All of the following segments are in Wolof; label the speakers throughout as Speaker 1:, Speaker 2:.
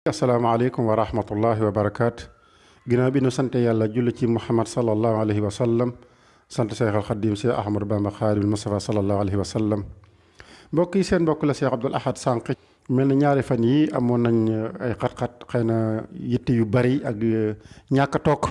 Speaker 1: asalaamaaleykum wa rahmatullahi wa barakaatu. Ginnaaw bi nu sant yàlla julli ci Muhammad sallallahu alayhi wa sallam sant Cheikh al Xadim Cheikh Ahmadou Bamba Xaadimul Mustafa sallallahu alayhi wa sallam. mbokk yi seen mbokk la Cheikh Abdoul Ahad Sànq. mel na ñaari fan yi amoon nañ ay xat-xat xëy na yitte yu bari ak ñàkk a toog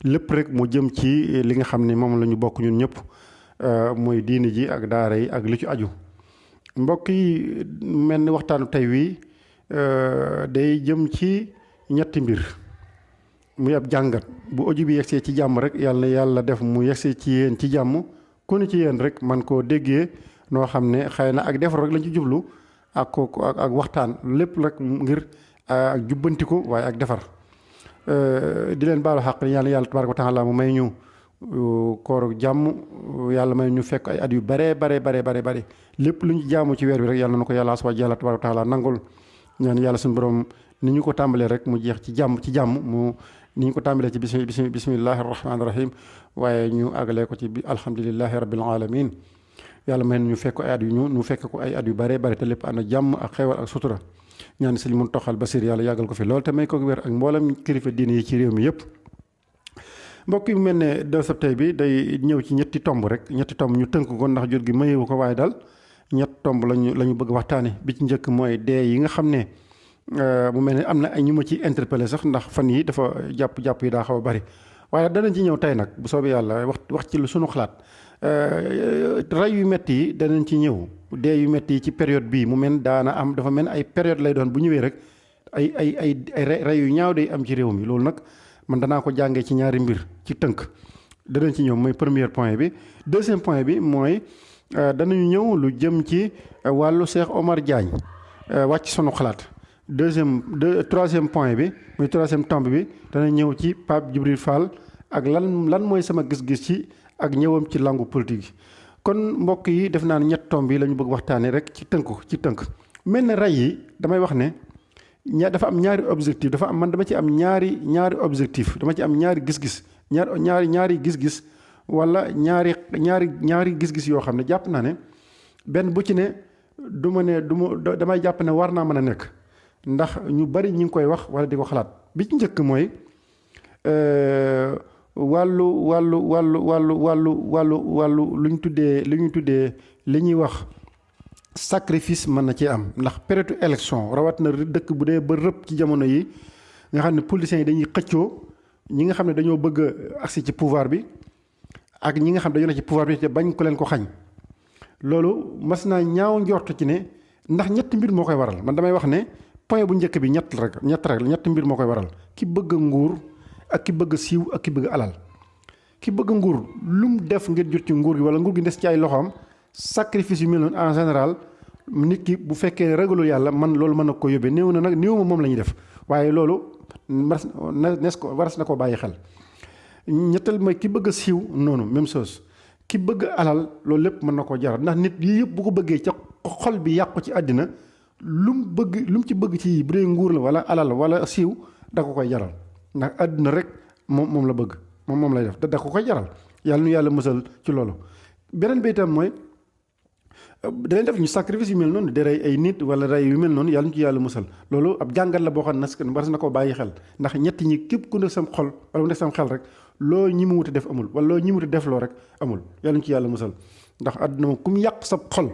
Speaker 1: lépp rek mu jëm ci li nga xam ne moom la ñu bokk ñun ñëpp mooy diini ji ak daara yi ak li ci aju. mbokk yi mel ni waxtaanu tey wii day jëm ci ñetti mbir muy ab jàngat bu audio bi yegsee ci jàmm rek yàlla na yàlla def mu yegsee ci yéen ci jàmm ku ne ci yéen rek man koo déggee noo xam ne xëy na ak defar rek lañ ci jublu ak waxtaan lépp rek ngir ak jubbantiku waaye ak defar di leen baalu xaq yàlla yàlla tabaaraka wa taala mu may ñu kooru jàmm yàlla may ñu fekk ay at yu bare lépp lu ñu jaamu ci weer bi rek yàlla na ko yàlla subhaanahu wa taala nangul ñaan yàlla suñu borom ni ñu ko tàmbalee rek mu jeex ci jàmm mu ni ñu ko tàmbalee ci bismillahi rahmaani rahim waaye ñu àggalee ko ci alhamdulillahi rabbil alamin yàlla may ñu fekk ay at yu ñu fekk ko ay at yu bare te lépp ànd jàmm ak xewal ak sutura ñaan Sëriñ Muntaxa Basiir yàlla yàggal ko fi lool te may ko wér ak mboolem kilifa diine yi ci réew mi yëpp. mbokk yi mu mel ne dawsab tey bi day ñëw ci ñetti tomb ñu tënk ko ndax jot gi mayewu ko waaye daal ñett tomb la ñu bëgg waxtaane bi ci njëkk mooy dee yi nga xam ne mu mel ne am na ay ñu ma ci interpellé sax ndax fan yi dafa jàpp yi daa xaw a bari waaye danañ ci ñëw tey nag bu soobee yàlla wax ci lu sunu xalaat rey yu metti yi danañ ci ñëw dee yu metti yi ci période bii mu mel dafa mel ay période lay doon bu ñëwee rek ay rey yu ñaaw day am ci réew mi loolu nag man danaa ko jàngee ci ñaari mbir ci tënk danañ ci ñëw mooy premier point bi. deuxième point bi mooy danañu ñëw lu jëm ci wàllu Cheikh Omar Diagne wàcc sunu xalaat troisième point bi muy troisième tomb bi dana ñëw ci Pape Djibril Fall ak lan mooy sama gis-gis ci ak ñëwam ci langue politique yi. kon mbokk yi def naa ne ñett tomb yi la ñu bëgg waxtaanee rek ci tënk mel na rey yi damay wax ne dafa am ñaari objectif man dama ci am ñaari objectif dama ci am ñaari gis-gis ñaari gis-gis wala ñaari gis-gis yoo xam ne jàpp naa ne benn bu ci ne damay jàpp ne war naa mën a nekk ndax ñu bari ñi ngi koy wax wala di ko xalaat bi ci njëkk mooy wàllu lu ñu tuddee li ñuy wax sacrifice mën na ci am ndax période élection rawat na dëkk bu dee ba rëpp ci jamono yi nga xam ne politiciens yi dañuy xëccoo ñi nga xam ne dañoo bëgg agsi ci pouvoir bi ak ñi nga xam dañoo ne ci pouvoir bi te bañ ko leen ko xañ loolu mas naa ñaaw njort ci ne ndax ñetti mbir moo koy waral man damay wax ne point bu njëkk bi ñetti mbir moo koy waral ki bëgg nguur ak ki bëgg siiw ak ki bëgg alal. ki bëgg nguur lu mu def ngir jot ci nguur gi wala nguur gi des ci ay loxoom sacrifice yu mel noonu en général nit ki bu fekkee ragalul yàlla loolu mën na ko yóbbee néew ma moom la ñuy def waaye loolu waras na ko bàyyi xel. ñetteel mooy ki bëgg siiw noonu même chose ki bëgg alal loolu lépp mën na koo jaral ndax nit yii yëpp bu ko bëggee ca xol bi yàqu ci àddina lu mu ci bëgg ci bu dee nguur la wala alal wala siiw da ko koy jaral ndax àddina rek moom la bëgg moom lay def da ko koy jaral yàlla nu yàlla mësal ci loolu. beneen bi itam mooy danañ def ñu sacrifice yu mel noonu di rey ay nit wala rey yu mel noonu yàlla ñu ci yàlla musal loolu ab jàngat la boo xam ne war na ko bàyyi xel ndax ñett ñi képp ku nekk sam xol wala mu nekk sam xel rek loo ñi mu wuti def amul wala loo ñi mu wuti def loo rek amul yàlla ñu ci yàlla musal ndax àdduna moom ku mu yàq sa xol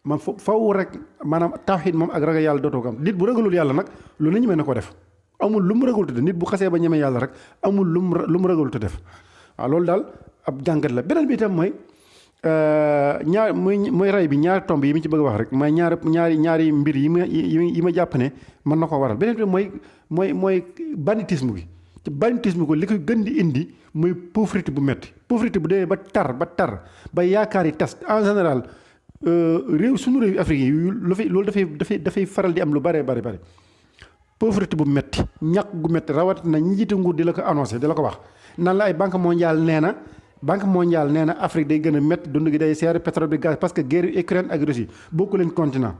Speaker 1: man faw rek maanaam tawxiid moom ak ragal yàlla dootoo ko am nit bu ragalul yàlla nag lu ne ñemee na ko def amul lu mu ragalul te def nit bu xasee ba ñemee yàlla rek amul lu mu ragalul te def waaw loolu daal ab jàngat la beneen bi itam mooy mooy rey bi ñaari tomb yi mu ci bëgg a wax rek mooy ñaari mbir yi ma jàpp ne mën na ko waral beneen bi mooy banditisme bi ci banditisme ko li koy gën di indi muy pauvreté bu metti pauvreté bu dee ba tar ba yaakaar yi tas en général suñu réew Afrique yi loolu dafay faral di am lu bare pauvreté bu metti ñàkk gu metti rawat na ñi jiite nguur di la ko annoncé di la ko wax nan la ay banque mondiale nee na Afrique day gën a métti dund gi day seer pétrole bi gaz parce que guerre Ukraine ak Russie bokku leen continent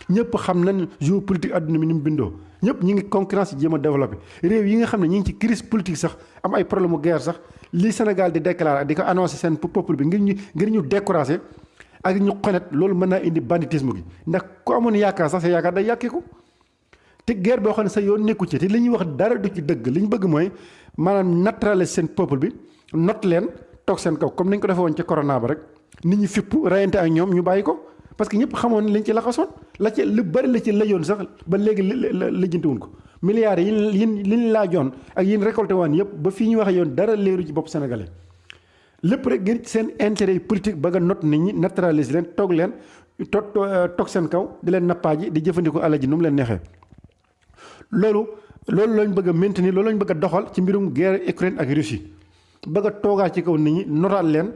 Speaker 1: ñëpp xam nañ géopolitique adduna bi ni mu bindoo ñëpp ñi ngi concurrence yi jéem a développé réew yi nga xam ne ñi ngi ci crise politique sax am ay problème mu guerre sax li Sénégal di déclaré ak di ko annoncé seen peuple bi ngir ñu découragé ak ñu xonet loolu mën naa indi banditisme gi ndax ku amoon yaakaar sax sa yaakaar day yàqeeku te guerre boo xam ne sa yoon nekku ci te li ñuy wax dara du ci dëgg li ñu bëgg mooy maanaam naturaliser seen peuple bi not leen toog seen kaw comme ni ñu ko defee woon ci corona ba rek nit ñi fipp rayante ak ñoom ñu bàyyi ko parce que ñëpp xamoon ni liñ ci laxasoon la ci lu bari la ci layoon sax ba léegi lijjantiwuñ ko milliards yi liñ laajoon ak yin récolté waan yëpp ba fii ñu waxee yoon dara leeru ci bopp sénégalais lépp rek ngir seen intérêt politique ba nga not nit ñi naturaliser leen toog leen toog seen kaw di leen nappaaji di jëfandikoo alal ji nu mu leen neexee loolu lañ bëgg a maintenir loolu lañ bëgg a doxal ci mbirum guerre Ukraine ak Russie bëgg a toogaa ci kaw nit ñi notaal leen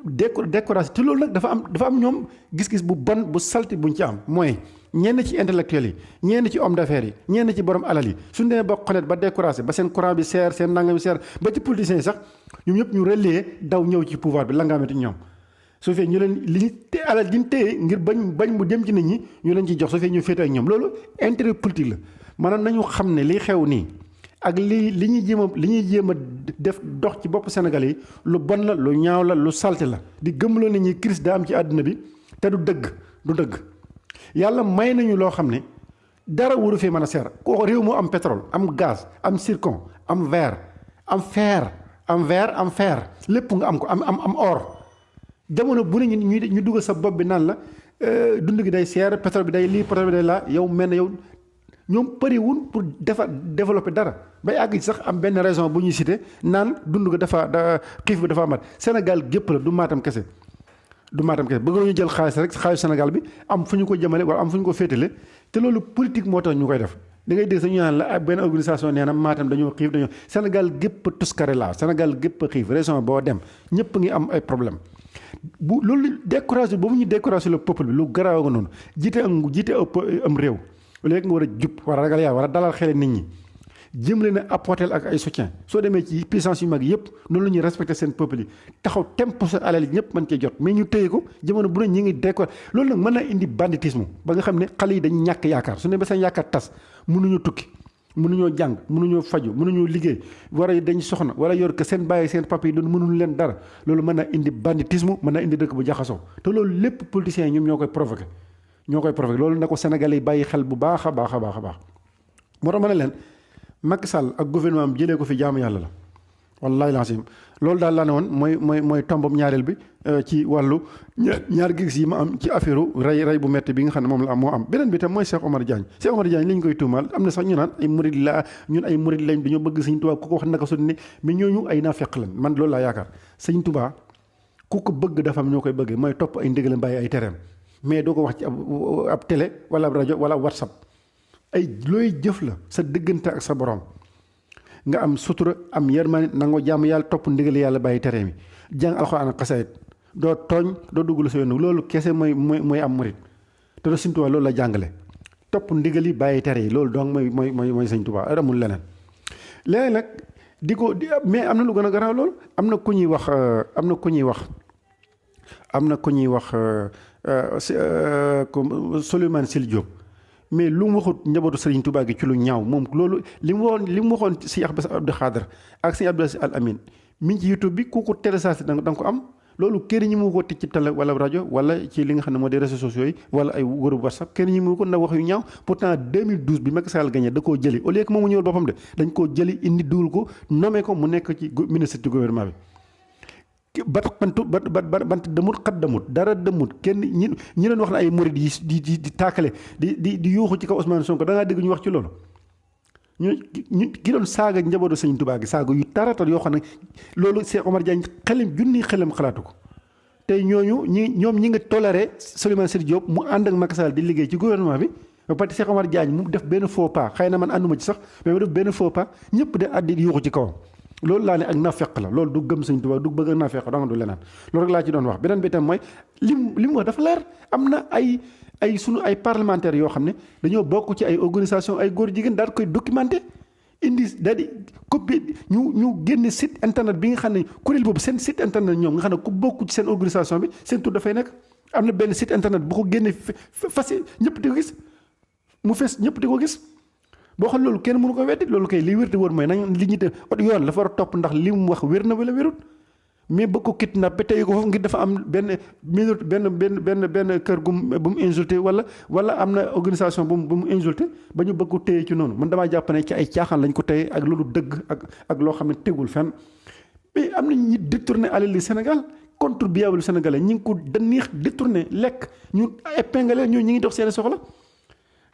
Speaker 1: décoration te loolu nag dafa am ñoom gis-gis bu bon bu salti buñ ci am mooy ñenn ci intellectuels yi ñenn ci homme d'affaires yi ñenn ci borom alal yi suñu demee ba xonet ba découragé ba seen courant bi seer seen nangam bi seer ba ci politiciens yi sax ñoom ñëpp ñu relayer daw ñëw ci pouvoir bi langaamati ñoom su fekkee ñu leen li ñu te alal di ñu téye ngir bañ mu dem ci nit ñi ñu leen ciy jox su fekkee ñu féete ak ñoom loolu intérêt politique la maanaam nañu xam ne li xew nii ak li ñuy jéem a def dox ci bopp Sénégal yi lu bon la lu ñaaw la lu salte la di gëmloo nit ñi crise daa am ci àdduna bi te du dëgg yàlla may nañu loo xam ne dara waru fee mën a seer koo réew mu am pétrole am gaz am zircon am fer am fer lépp nga am ko am or jamono bu ne ñu dugal sa bopp bi naan la dund gi day seer pétrole bi day lii pétrole bi day laa yow mel ne yow ñoom përiwul pour développer dara bay àgg ci sax am benn raison bu ñuy cité naan dund ga xiif bi dafa amat Sénégal gépp la du Matam kese bëgg nañu jël xaalis Sénégal bi am fu ñu ko jëmale wala am fu ñu ko féetale te loolu politique moo tax ñu koy def da ngay dégg sax ñu naan la benn organisation nee na Matam dañoo xiif Sénégal gépp tuskare la Sénégal gépp xiif raison boo dem ñëpp ngi am ay problème bu loolu découragé boobu ñu découragé le peuple bi lu garaaw nga noonu jiite am réew léegi nga war a jub war a ragal yaa war a dalal xele nit ñi jëm leen a apporter ak ay soutien soo demee ci puissance yu mag yëpp noonu la ñuy respecté seen peuple yi taxaw temp sa alal yi ñëpp mën cee jot mais ñu téye ko jamono bu ne ñi ngi décor loolu nag mën na indi banditisme ba nga xam ne xale yi dañu ñàkk yaakaar su ne ba seen yaakaar tas mënuñu tukki mënuñoo jàng mënuñoo faju mënuñoo liggéey war a dañ soxna wala yor que seen bàyyi seen papa yi doon mënul leen dara loolu mën na indi banditisme mën na indi dëkk bu jaxasoo te loolu lépp politiciens yi ñoom ñoo koy provoqué loolu na ko Sénégalais yi bàyyi xel bu baax a baax moo tax ma ne leen Macky Sall ak gouvernement am jëlee ko fi jaamu yàlla la wallaahi laasim loolu daal laa ne woon mooy tombam ñaareel bi ci wàllu ñaar gis yi ma am ci affaire rey bu metti bi nga xam ne moom la am moo am beneen bi tam mooy Cheikh Omar Diagne li ñu koy tuumaal am na sax ñu naan ay murid lañ dañoo bëgg Sëñ Tuubaa ku ko wax naka su ne mais ñooñu ay naafeq lañ man loolu laa yaakaar Sëñ Tuubaa ku ko bëgg dafa am ñoo koy bëggee mooy topp ay ndigalam bàyyi ay tereem mais doo ko wax ci ab télé wala ab rajo wala WhatsApp ay looy jëf la sa diggante ak sa borom nga am sutura am yërmande nangoo jàmm yàlla topp ndigal yàlla bàyyi tere mi jàng alxuraan ak xasaayid doo tooñ doo dugg la sa yoon loolu kese mooy am murit te doo Sëñ Tuubaa loolu la jàngale topp ndigal yi bàyyi tere yi loolu donc mooy Sëñ Tuubaa amul leneen nag mais am na lu gën a garaaw loolu am na ku ñuy wax Souleymane Sil Diop mais lu mu waxut njabootu Serigne Touba gi ci lu ñaaw moom loolu li mu waxoon si Bass Abdou Khadre ak si Abdou Al Amin mi ngi ci YouTube bi ku ko téléchargé da nga ko am loolu kenn ñi mu ko teg ci télé wala rajo wala ci li nga xam ne moo di réseaux sociaux yi wala ay groupe WhatsApp kenn ñi mu ko na wax yu ñaaw pourtant 2012 bi Macky Sall gagné da koo jëli au lieu que moom mu ñëwal boppam de dañ koo jëli indi dugal ko nommé ko mu nekk ci ministre du gouvernement bi. bant demut dara demut kenn ñi leen wax na ay murid yi di taakale di yuuxu ci kaw Ousmane Sonko da ngaa dégg ñu wax ci loolu ñu ki doon saaga njabootu Sëñ Tuubaa gi saaga yu taratar yoo xam ne loolu Cheikh Omar Diagne junni xelam xalaatu ko tey ñooñu ñoom ñi nga toléré Souleymane Sil Diop mu ànd ak Macky Sall di liggéey ci gouvernement bi ba pare Cheikh Omar Diagne mu def benn faux pas xëy na man ànduma ci sax mais mu def benn faux pas ñëpp de àddi di yuuxu ci kawam loolu laa ne ak naafeq la loolu du gëm Sëñ Tuubaa du bëgg a naafeq danga du leneen loolu rek laa ci doon wax beneen bi tam mooy li mu wax dafa leer am na ay sunu ay parlementaires yoo xam ne dañoo bokk ci ay organisation ay góor jigéen daal koy documenté indi daal di copie ñu génne site internet bi nga xam ne kuréel boobu seen site internet ñoom nga xam ne ku bokk ci seen organisation bi seen tur dafay nekk am na benn site internet bu ko génne fas ñëpp di ko gis mu fees ñëpp di ko gis boo xam loolu kenn mënu ko weddi loolu kay li wér te wóor mooy nañ li ñu te yoon dafa war a topp ndax li mu wax wér na wala wérut mais bëgg ko kidnappé tey ko foofu ngir dafa am benn minute benn kër bu mu insulté wala am na organisation bu mu insulté ba ñu bëgg ko téye ci noonu man damaa jàpp ne ci ay caaxaan lañ ko téye ak loolu dëgg ak loo xam ne tegul fenn mais am na ñi détourné alali Sénégal contribuable sénégalais ñi ngi ko dañuy détourné lekk ñu épinglé ñu ñi ngi dox seen soxla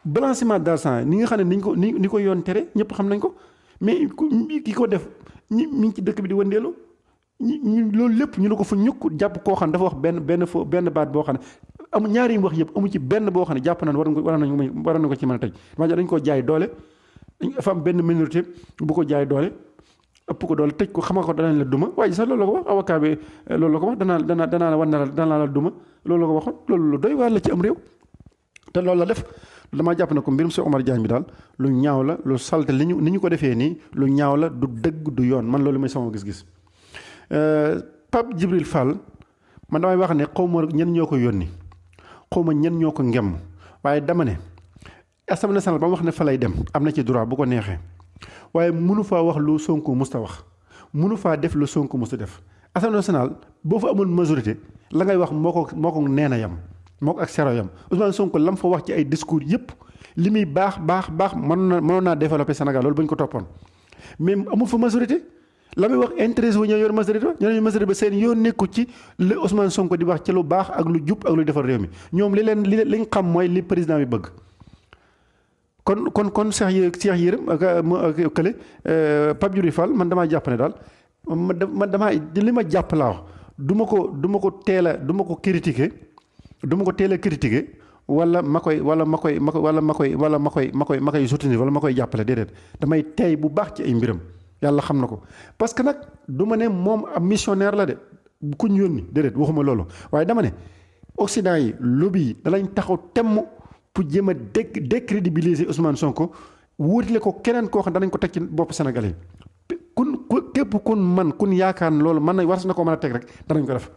Speaker 1: blanchiment d'argent ni nga xam ne ni ko yoon tere ñëpp xam nañ ko mais ki ko def mi ngi ci dëkk bi di wëndeelu ñu loolu lépp ñu ne ko fa ñukk jàpp koo xam ne dafa wax benn baat boo xam ne amu ñaari yi mu wax yëpp amu ci benn boo xam ne jàpp naan war na ko ci mën a tëj maa dañ ko jaay doole dafa am benn minorité bu ko jaay doole ëpp ko doole tëj ko xamal ko danañ la duma waaye sax loolu la ko wax avocat bi loolu la ko wax danaa la wan na la danaa la duma loolu la ko waxoon loolu lu doy waar la ci am réew te loolu la def damaa jàpp ne ko mbirum Cheikh Omar Diagne bi daal lu ñaaw la lu salte ni ñu ko defee nii lu ñaaw la du dëgg du yoon man loolu mooy sama gis-gis Pape Djibril Fall man damay wax ne xaw ma ñen ñoo ko yónni xaw ma ñen ñoo ko ngemm waaye dama ne Assemblée nationale ba mu wax ne fa lay dem am na ci droit bu ko neexee waaye mënu faa wax lu Sonko musta wax mënu faa def lu Sonko musta def Assemblée nationale boo fa amul majorité la ngay wax moo ko nee na yam moo ko ak sero yam Ousmane Sonko lam fa wax ci ay discours yëpp li muy baax mënoon naa développer Sénégal loolu ba ñu ko toppoon mais amul fa majorité la muy wax intéressé wu ñoo yor majorité ñoo majorité ba seen yoon nekku ci li Ousmane Sonko di wax ci lu baax ak lu jub ak lu defar réew mi ñoom liñ xam mooy li président bi bëgg kon Cheikh Yérim ak kële Pape Djibril Fall man damaa jàpp ne daal man damaa li ma jàpp laa wax du ma ko teel a critiquer wala ma koy soutenir wala ma koy jàppale déedéet damay teey bu baax ci ay mbiram yàlla xam na ko parce que nag du ma ne moom am missionnaire la de ku ñu yónni déedéet waxuma loolu waaye dama ne Occident yi lobby yi danañ taxaw temm pour jéem a décrédibiliser Ousmane Sonko wuutile ko keneen koo xam danañ ko teg ci bopp Sénégalais yi képp kun yaakaar ne loolu mën na war na ko mën a teg rek danañ ko def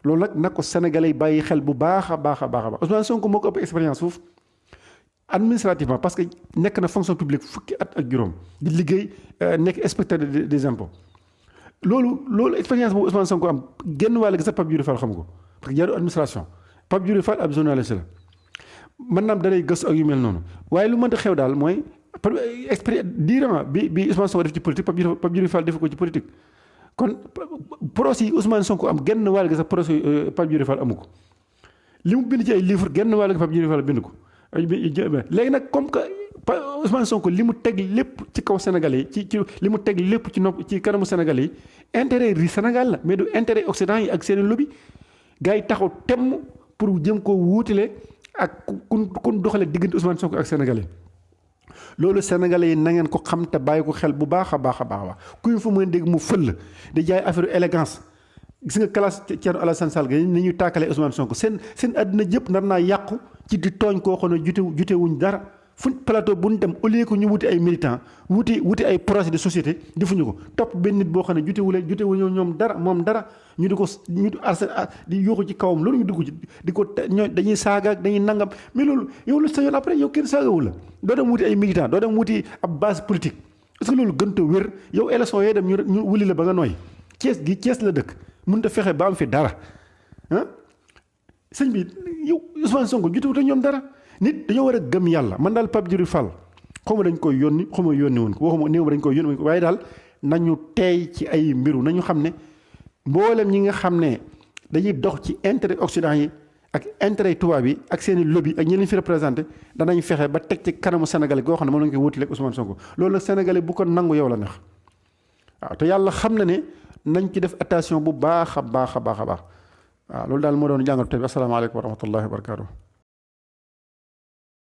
Speaker 1: loolu nag ko Sénégalais yi bàyyi xel bu baax a baax Ousmane Sonko moo ko ëpp expérience foofu administrativement parce que nekk na fonction publique fukki at ak juróom di liggéey nekk inspecteur des impôts loolu expérience boobu Ousmane Sonko am genn wàll gi sax Pape Djibril Fall xam ko parce que jaaru administration Pape Djibril Fall ab journaliste la mën naam danay gëstu ak yu mel noonu waaye lu mënta xew daal mooy diiran bi Ousmane Sonko def ci politique Pape Djibril Fall def ko ci politique kon procès yi Ousmane Sonko am genn wàll gi sax procès Pape Djibril Fall amu ko li mu bind ci ay livre genn wàll gi Pape Djibril Fall bind ko léegi nag comme que Ousmane Sonko li mu teg lépp ci kaw Sénégalais yi ci li mu teg lépp ci kanamu Sénégalais yi intérêt ri Sénégal la mais du intérêt Occident yi ak seen lobby gars yi taxaw temm pour jëm koo wuutile ak kun doxale diggante Ousmane Sonko ak Sénégalais loolu Sénégalais yi na ngeen ko xam te bàyyi ko xel bu baax a baax kuy fa mën dégg mu fël di jaay affaire élégance gis nga classe Thierno Alassane Sall ni ñuy tàkkalee Ousmane Sonko seen àddina jëpp nar naa yàqu ci di tooñ koo xam ne jutewuñ dara fu plateau bu ñu dem au lieu que ñu wuti ay militants wuti ay projet de société defuñu ko topp benn nit boo xam ne jutewuñu ñoom dara moom dara ñu di yuuxu ci kawam loolu ñu dugg ci di ko dañuy saaga dañuy nangam mais loolu yow lu sa yoon après yow kenn saagawul la doo dem wuti ay militants doo dem wuti ab base politique est-ce que loolu gën a wér yow élection yooyu dem ñu wuli la ba nga nooy Thiès la dëkk mënut a fexe ba am fi dara ah sëñ bi yow Ousmane Sonko jutewut ak ñoom dara nit dañoo war a gëm yàlla man daal Pape Djibril Fall xaw ma dañ koy yónni xaw ma yónni woon ko waxuma néew ma dañ koy yónni waaye daal nañu teey ci ay mbiru nañu xam ne mboolem ñi nga xam ne dañuy dox ci intérêt Occident yi ak intérêt tubaab yi ak seen i lobby ak ñi leen fi représenté danañ fexe ba teg ci kanamu Sénégalais goo xam ne moom lañ koy wutile ak Ousmane Sonko loolu nag Sénégalais bu ko nangu yow la neex waaw te yàlla xam na ne nañ ci def attention bu baax a baax waaw loolu daal moo doon jàngat tey bi asalaamaaleykum wa rahmatullahi wa barakaatu.